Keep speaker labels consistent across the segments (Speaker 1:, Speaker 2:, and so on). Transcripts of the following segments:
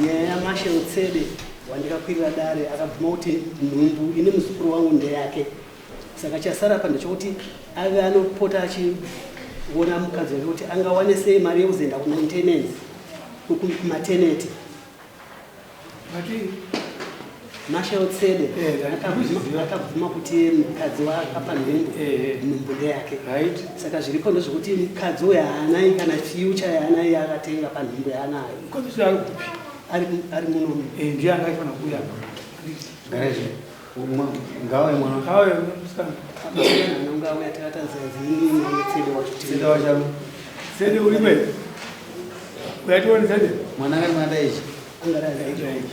Speaker 1: Nyaya yaMarshal Tsede wandikakwirira dare akabvuma kuti nhumbu ine muzukuru wangu ndeyake. Saka chasara apa ndechekuti ave anopota achiona mukadzi wake kuti angawane sei mari yekuzoenda kumaintenance kumaternity. Marshal Tsede akabvuma kuti mukadzi waakapa nhumbu nhumbu ndeyake. Saka zviripo ndezvekuti mukadzi uyu haanai kana future yaanai yaakatenga panhumbu yaanayo. Ari muno.
Speaker 2: Ndiye anga aifanira kuuya.
Speaker 3: Ngawe mwana.
Speaker 2: Ngawe musikana.
Speaker 1: Anonga auya takatanzira dzinini netsede wacho.
Speaker 3: Tsede wacho.
Speaker 2: Tsede uri kwe. Uyatione tsede.
Speaker 3: Mwana ngari mwana ichi.
Speaker 1: Angara ichi.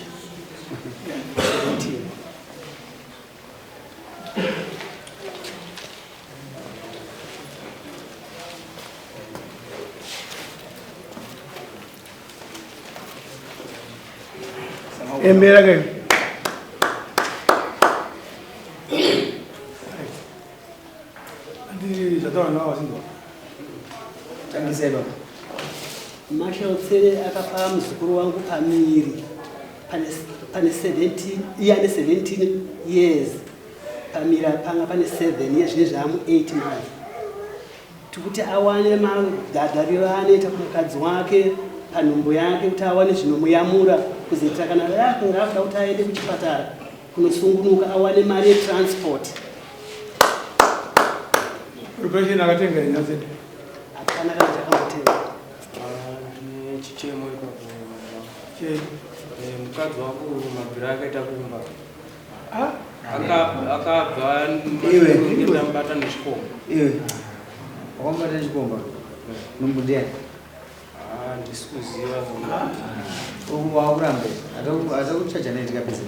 Speaker 2: Embera ke. Andi zvataura nawo vasinzwa.
Speaker 3: Tangisai baba.
Speaker 1: Marshal Tsere akapa muzukuru wangu pamiri pane pane 17 iye ane 17 years pamiri panga pane 7 years zvine zvaamu 8 months tikuti awane madhadhariro aanoita kumukadzi wake panhumbu yake kuti awane zvinomuyamura kuzoitira kana akunge akuda kuti aende kuchipatara kunosungunuka awane mari yetransport.
Speaker 2: Preparation akatenga here nhasi?
Speaker 1: Hapana kana chakambotenga.
Speaker 4: Ndine chichemo ipapo.
Speaker 2: Chei?
Speaker 4: Mukadzi wangu mabviro akaita kumba.
Speaker 2: Ah?
Speaker 4: Akabva
Speaker 3: Iwe.
Speaker 4: ndamubata nechikomba.
Speaker 3: Iwe. Wakamubata nechikomba? Nhumbu ndiyani?
Speaker 4: Ah, ndisi kuziva.
Speaker 3: Wakuramba. Atakuchaja naye tikapedza.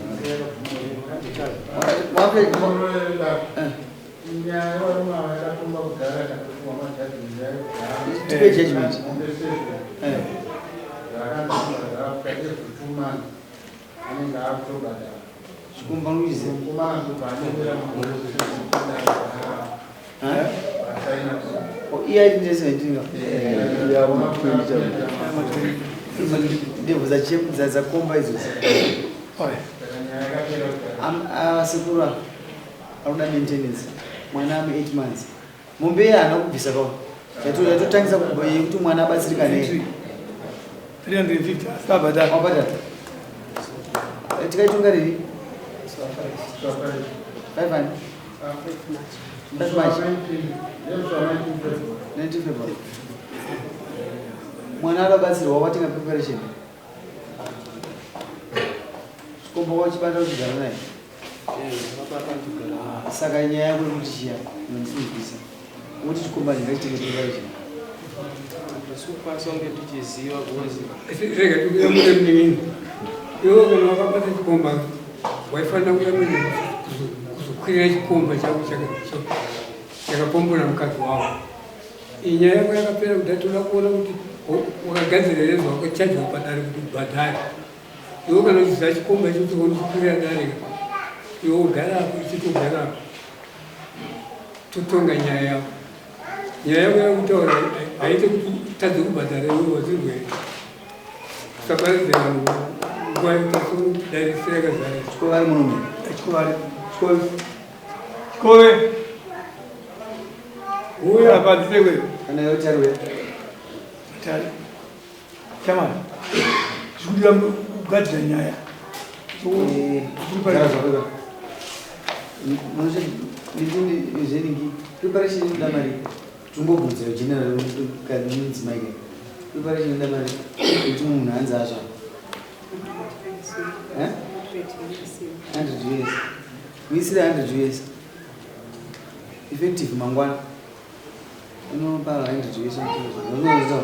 Speaker 3: Tipe judgment. Chikomba unochiziva? Iye aiti ndine 17 ndebvu dzakomba idzodzo. Sekuru arikuda maintenance mwana ame 8 months mombe iye haana kubvisa kawa yatotangisa yekuti mwana abatsirikane
Speaker 2: 350 asabhadhara
Speaker 3: wabhadhara tikaitonga rini 5 That's March. 19 February. Mwana akabatsirwa watenga preparation. Chikomba wachibata uchigara naye. Saka nyaya yako yekuti chiya inondisungisa. Woti chikomba ndingachitenge preparation.
Speaker 4: Ndisukwanisa kunge ndichiziva because
Speaker 2: Rega tikuyamure munini. Iwe kana wakabata chikomba waifanira kuyamura kuzokwirira chikomba chako chakapombona mukadzi wako. Iyi nyaya yako yakapera kuti toda kuona kuti wakagadzira here zvawakachajwa padare kuti ubhadhare. Iwe kana uchiziva chikomba icho kuti unochikwirira dare iwe ugara apo ichitogara apo totonga nyaya yako. Nyaya yako yakutaura haite kuti utadze kubhadhara iwe wazvirwere. Usaparidze vanhu nguva yekutarisira yakazara.
Speaker 3: Chikove ari murume.
Speaker 2: Chikove. Chikove. Chikove. Uya apa dzisekwe.
Speaker 3: Kana iwe tari uya.
Speaker 2: Tari. Chamani. Zvikudiwa kugadzira nyaya.
Speaker 3: Gara zvako iwe. Zveningi preparation inoda mari. Tungobvunzira general mudzimai kai. Preparation inoda mari kuti munhu anzi azvara. 100 US. Muisire 100 US. Effective mangwana. Unopa 100 US. Unozoita.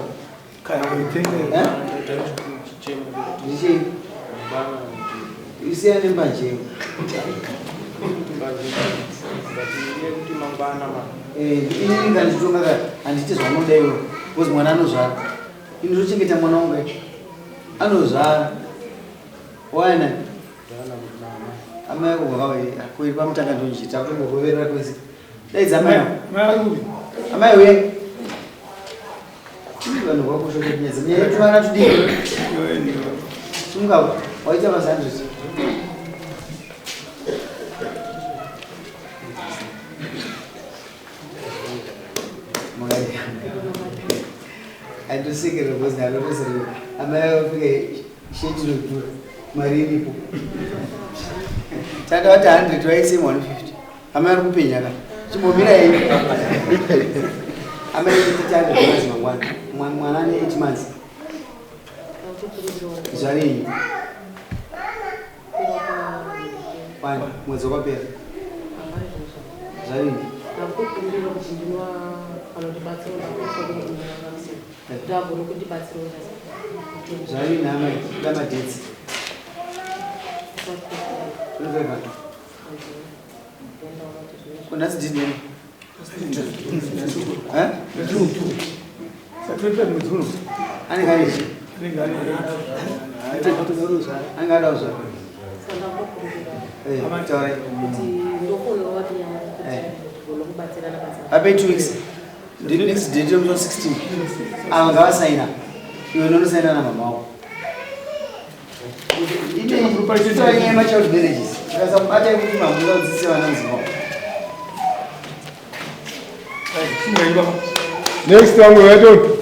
Speaker 2: Kana kuitenga.
Speaker 3: Ndichei? Isiyane mbanje. Inini kana ndichitonga ka handiti zvaunoda iwe because mwana anozvara. Ini ndochengeta mwana wangu anozvara. Wana amai ako vakauya pamutanga ndonjita kutombogoverera kwese. Daidza amai ako. Amai uye. Vanhu vakushoka kunyadza. Nyaya yetu vana tudii. Simuka waita basa 100. Andosekera because ndalotoserera amai vakapfeka sheti inodhura mari iripo. Tata vati 100 waise 150. Amai vari kupenya ka. Chimbomira henyu. Amai titi 100 dollars mangwana. Mwana ane 8 months. Zvarii? Wani, mwedzi wakapera. Zvarii?
Speaker 5: Ndakukumbira kuti ndinwa anondibatsira ndagona kundibatsira.
Speaker 3: Zvarii naamai? Kuda madates. 25. Ko nhasi ndini? Eh? Anenge ane chii? Anenge ada kuzvara. Eh, taurai.
Speaker 5: Kuti ndokuonawo kuti ndigone kubatsirana basa.
Speaker 3: Ape 2 weeks. Next date yomusi wa 16. Ava ngavasaina. Iwe nonosaina namama wako. Itaura nyaya yemachild marriages. Tikasabata kuti mamuka kudzidzise vana mudzimba wako.
Speaker 2: Next wangu yato.